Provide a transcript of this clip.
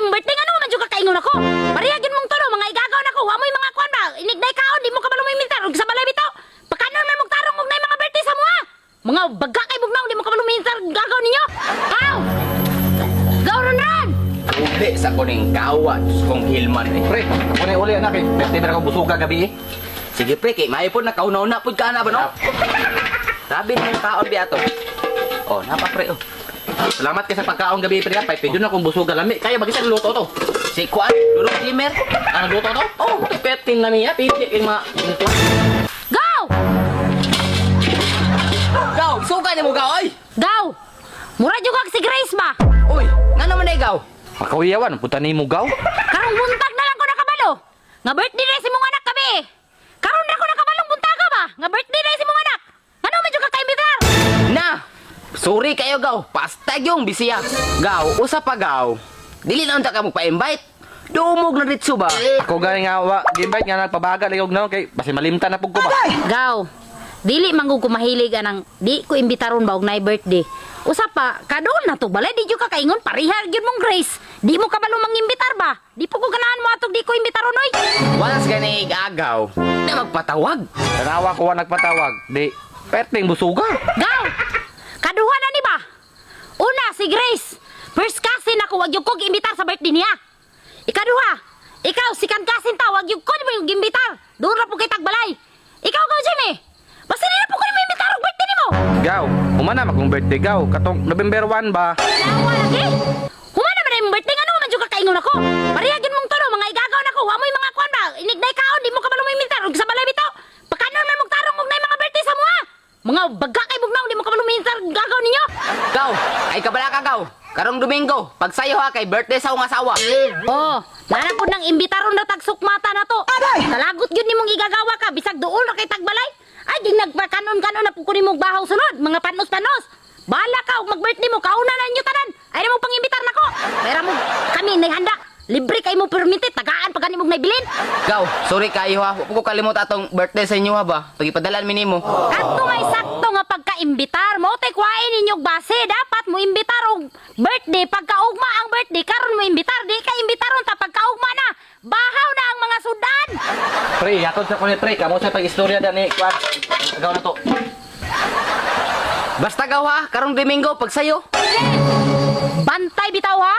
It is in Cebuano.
imong birthday, ngano man jud ka kaingon ako? Pareha gyud mong tono, mga igagaw nako, wa mo'y mga kuan ba? Inigday kaon, di mo kabalo mo imbitar og sa balay bitaw. Pakanon man mong tarong og nay mga birthday sa mua. Mga baga kay bugnaw, di mo kabalo mo imbitar gagaw ninyo. Gaw! Gaw ron ron! Uli sa kuning kawa, Diyos kong Hilman eh. Pre, ako na uli anak eh. Pwede ba ako busuga gabi eh? Sige pre, kay maayo po nakauna-una pud ka na ba no? Sabi na yung kaon bi ato. Oh, napa pre oh. Salamat kay sa pagkaon gabi pre. Pay pwede na akong busuga lami. Kaya bagay sa luto to. Si Kuan, Dulong Timer. Ano luto to? Oh, petin na niya. Piti kay mga luto. Gaw! Gaw, suka niya mo gaw oy. Gaw! Mura jud kag si Grace ba? Uy, nga naman na ikaw? Makawiyawan, punta ni mo gaw. Karong buntag na lang ko nakabalo. Nga birthday na si mong anak kami. Karon na ko nakabalong buntaga ba? Nga birthday na si mong anak. Ngano man jud ka kaimbitar? Na. Sorry kayo gaw, pastag yung bisiya. Gaw, usa pa gaw. Dili na unta ka mo pa-invite. Dumog na ditso ba? Ako gani nga wa, gimbite nga nagpabaga ligog na kay basi malimtan na pug ko ba. Gaw. Dili man gud ko mahilig anang di ko imbitaron ba og nay birthday. Usa pa, kadoon na to balay di jud ka kaingon pareha gyud mong Grace. Di mo kabalo mangimbitar ba? Di po ko ganahan mo atog di ko imbitaron oy. Once gani igagaw, na magpatawag. Tanawa ko wa nagpatawag. Di perting busuga. Gaw. Kaduha na ni ba? Una si Grace. First cousin ako wag gyud ko giimbitar sa birthday niya. Ikaduha, ikaw second cousin ta wag gyud ko nimo yung giimbitar. Doon ra po kay tagbalay. Ikaw gaw Jimmy. Basta di na po ko nimo imbitar og birthday nimo. Gaw, humana makong birthday gaw katong November 1 ba? Yawa lagi. Humana man imong birthday, ngano man jud ka kaingon ako? Pareha gyud mong tono, mga igagaw nako, wa mo'y mga kuan ba? Inigday kaon, di mo kabalo mo imbitar og sa balay bitaw. Pakanon man mong tarong og nay mga birthday sa mua. Mga baga kay bugnaw, di mo kabalo mo imbitar gagaw ninyo. Gaw, ay kabala ka gaw. Karong Domingo, pagsayo ha kay birthday sa akong asawa. Oh, nana po nang imbitaron na tagsukmata na to. Talagot gyud nimong igagawa ka bisag duol ra kay tagbalay. Ay ging nagpakanon-kanon na po ko nimong bahaw sunod, mga panos-panos. Bahala ka og mag-birthday mo, kauna na ninyo tanan. Ay na mo pangimbitar nako. Pera mo kami nay handa. Libre kay mo permite, tagaan pa gani mong naibilin. Gaw, sorry kayo ha. Huwag ko kalimot atong birthday sa inyo ha ba. Pagipadalan mi nimo. Kadto may sakto nga pagkaimbitar mo tay kuhain ninyong base dapat mo imbitar og birthday pagkaugma ang birthday karon mo imbitar di ka imbitaron ta pagkaugma na bahaw na ang mga sudan. Pre, hatod sa kulit pre, kamo sa pag-istorya dani kwan. Gaw na to. Basta gaw ha, karong Domingo pagsayo. Bantay bitaw ha.